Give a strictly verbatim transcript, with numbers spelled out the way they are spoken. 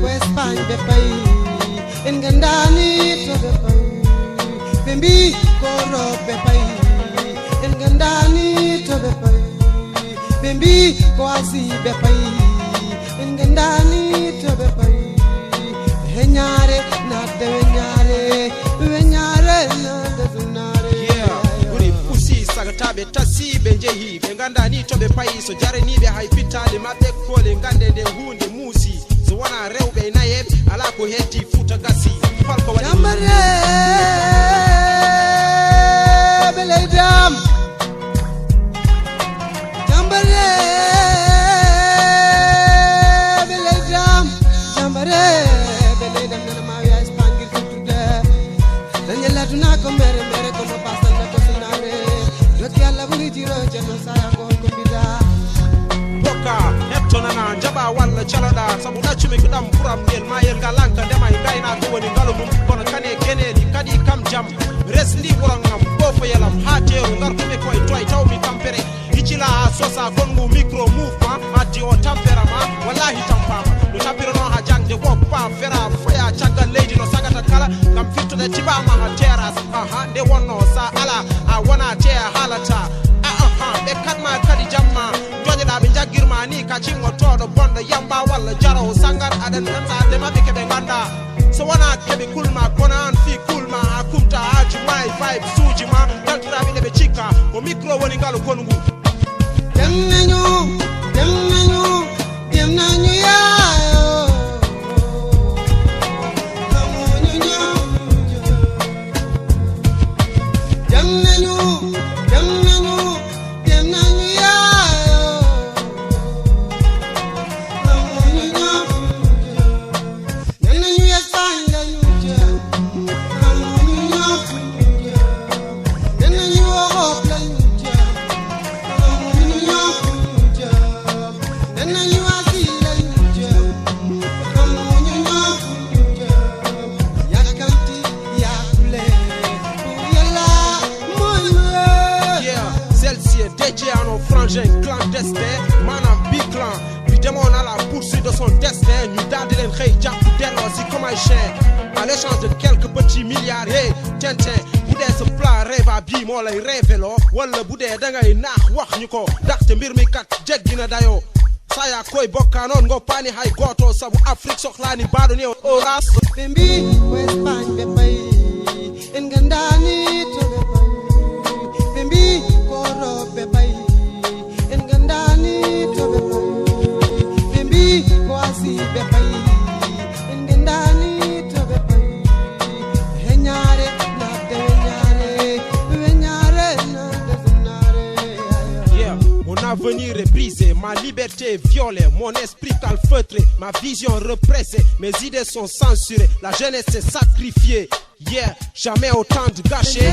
Ko Espagne ɓe payi, en nganndaani to ɓe payi. Ɓe mbi ko Europe ɓe payi, en nganndaani to ɓe payi. Ɓe mbi ko Asie ɓe payi, en nganndaani to ɓe payi. Heñaare naatde weñaare, weñaare naatde sunnaare. Yeah, ɓuri pusi sagataaɓe tasi ɓe njehi, ɓe nganndaani to ɓe payi. So jaraniiɓe hay pittaali maɓɓe, koole ngannde nde huunde muusi. So wonaa rewɓe e nayeeɓe, alaa ko heddi, Fuuta gasi. Hol ko waɗi? Jambareeɓe leydi am. Jambareeɓe leydi am. Jambareeɓe leydi am, nana ma wiya Espagne ngir tottude. Dañel aduna ko mere mere, kono pasal na ko sunnaare. Jokki Allah ɓuri jiro, Ceerno Saya ko hol ko mbiɗa. Bokka, hetto nana, jaɓa walla caloɗa, sabu ɗaccumi ko ɗam ɓuram ngel, mayel ngal lanka ndema e ngaynaaka woni ngalu mum, kono kane keneeli kadi kam jam. Resndi wuron am, ɓoofoyel am, haa teeru, ngartumi koye toye, tawmi tampere. Hicila haa sosa, konngu micro mouvement, addi o tampere ma, wallahi tampaama. No tampirano haa jaŋde woppa, fera, foya, caggal leydi no sagata kala, ngam firtude tibaama haa terrasse. Aha, nde wonno sa ala, a wona te a haalata. A, aha, ɓe katma kadi jamma. Joñoɗa ɓe jaggirma ni ka cingotoɗo bonɗo yamba walla jarawo sangar aɗen ɗan sa de maɓɓe keɓe ganda. So wona keɓe kulma, kono an fi kulma, ha kumta ha jumma e vibe suuji ma. Daltiraɓe ɗe ɓe cikka, ko micro woni ngal konu ngu. Dem nañu, dem nañu, dem nañu yaayo. Amuñu ñoo. Dem nañu, dem nañu, dem nañu yaayo. Amuñu ñoo. Dem nañu Espagne la ñu jëm. Amuñu ñoo fu ñu jëm. Dem nañu Europe la ñu jëm. Amuñu ñoo fu ñu jëm. Dem nañu Asie la ñu jëm. Amuñu ñoo fu ñu jëm. Yàkkamti, yàqule, Yàlla mooy wéy. Yeah, celle-ci est dédiée à nos frangins clandestins, maanaam bi clan. Bi demoon à la poursuite de son destin, ñu daal di leen xëy jàpp delloo si comme ay chien. À l'échange de quelques petits milliards, hey, Tintin, bu dee sa plat rêve à bii moo lay révéloo, wala bu dee da ngay naax wax ñu ko, ndaxte mbir mi kat jéggi na dayoo. Saya koy bokkaanoon ngo paani hay gooto, sabu Afrique soxlaani baaɗo ni o oras. Ɓe mbi ko Espagne ɓe payi, en nganndaani to ɓe payi. Ɓe mbi ko Europe ɓe payi, en nganndaani to ɓe payi. Ɓe mbi ko Asie ɓe payi, en nganndaani to ɓe payi. Heñaare naatde weñaare, weñaare naatde sunnaare. Yeah, mon avenir est brisé, ma liberté violée, mon esprit calfeutré, ma vision repressée, mes idées sont censurées, la jeunesse est sacrifiée. Yeah, jamais autant de gâchés.